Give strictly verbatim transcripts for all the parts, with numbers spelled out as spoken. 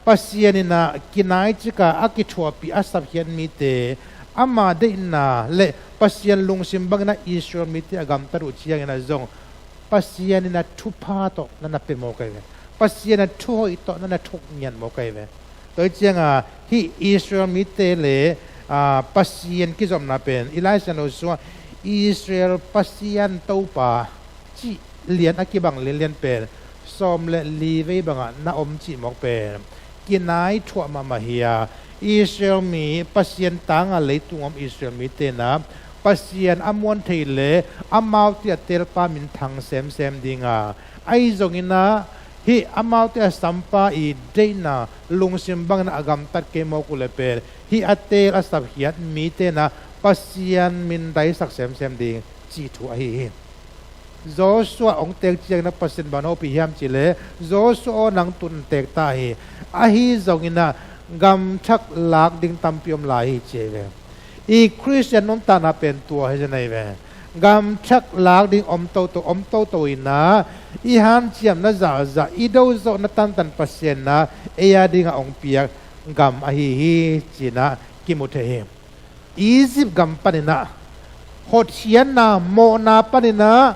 Pasian in ah kinai cika a kithuahpih a sapkhiat mite ama deihna le Pasian lungsim bangin ah Israel mite a gamtat uh ciangin ah zong Pasian in ah thupha tawh na na pia mawk ahi ve. Pasian a thuhoih tawh na na thuk ngiat mawk ahi ve. Tua hi cianga hih Israel mite le, aa, Pasian kizopna pen Elijah lo sungah Israel Pasian Topa cih lian a kibang lianlian pen sawm le li vei bangah na om cih mawk pen kinai thuah mahmah hi a, Israel mi Pasian tanga leitung om Israel mite na Pasian a muan thei le amaute a teelpa min thang semsem dinga, ahi zongin ah hih amaute a sampa i deihna lungsim bangin a gamtat kei mawk uh le pen hih a teel a sapkhiat mite na Pasian min daisak semsem ding cih thu ahi hi. Joshua hong teek ciangin ah Pasian bang hopih hiam cih leh, Joshua aw, nang tun teek ta hi. Ahi zongin ah gam thak lak ding tampi om lai hi ci ahi ve. I Khristian nuntakna pen tua hi zen ahi ve. Gam thak lak ding om toto, om toto in ah i hanciamna zahzah, i dozawhna tantan Pasian in ah ei a dingah hong piak gam ahi hi ci-in ah kimu thei hi. Egypt gam panin ah hotkhiatna, mawhna panin ah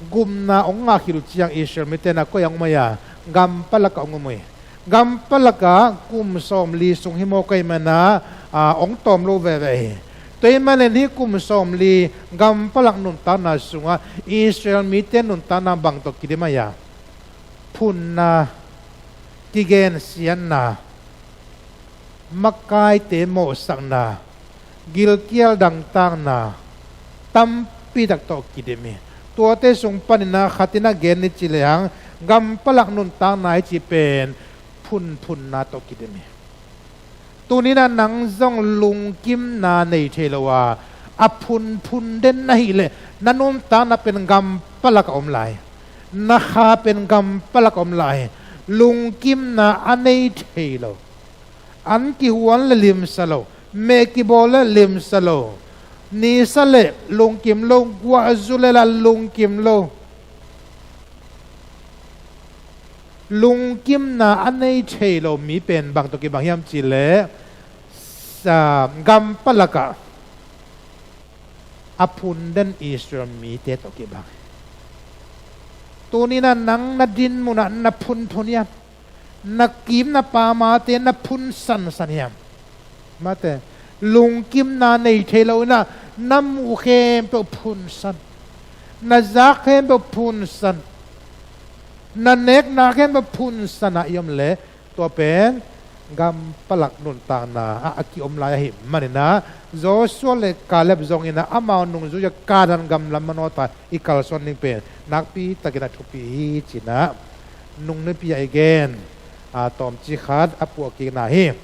gumna hong ngahkhit uh ciang Israel mite na koi ah hong om ahi a, gam palak ah hong om uh hi. Gam palak ah kum sawmli sung hi mawk ahi man ah, aa, hong tawm lo veve hi. Tua ahih manin hih kum sawmli gam palak nuntakna sungah Israel mite nuntakna bang tawh kidim ahi a, phunna, kigensiatna, makaite mawhsakna, gilkial dangtakna tampitak tawh kidim hi. Tuate sung panin ah khat in ah gen ni ci lehang, gam palak nuntakna i cih pen phunphunna tawh kidim hi. Tuni-in ah nang zong lungkimna nei thei lo a, a phunphun den na hih leh na nuntakna pen gam palak ah om lai. Na kha pen gam palak ah om lai. Lungkimna a nei thei lo, an kihuan le limsa lo, meh kibawl le limsa lo, nisa le lungkim lo, guahzu le lah lungkim lo, lungkimna a nei thei lo mi pen bang tawh kibang hiam cih leh, sa-, gam palak ah a phun den Israel mite tawh kibang. Tuni-in ah nang na din munah na phunphun hiam? Na kim na pamate na phun sansan hiam? Mate, lungkimna nei thei lo-in ah na muh khempeuh phunsan, na zak khempeuh phunsan, na nekna khempeuh phunsan ah i om leh, tua pen gam palak nuntakna ah a kiom lai ahih manin ah, Joshua le Caleb zongin ah amau nungzui-a Kanaan gam lam manawh ta i kalsuan ding pen nakpi takin a thupi hi ci-in ah nung nipi ah i gen, aa, tawmcik khat a puah kikna hi.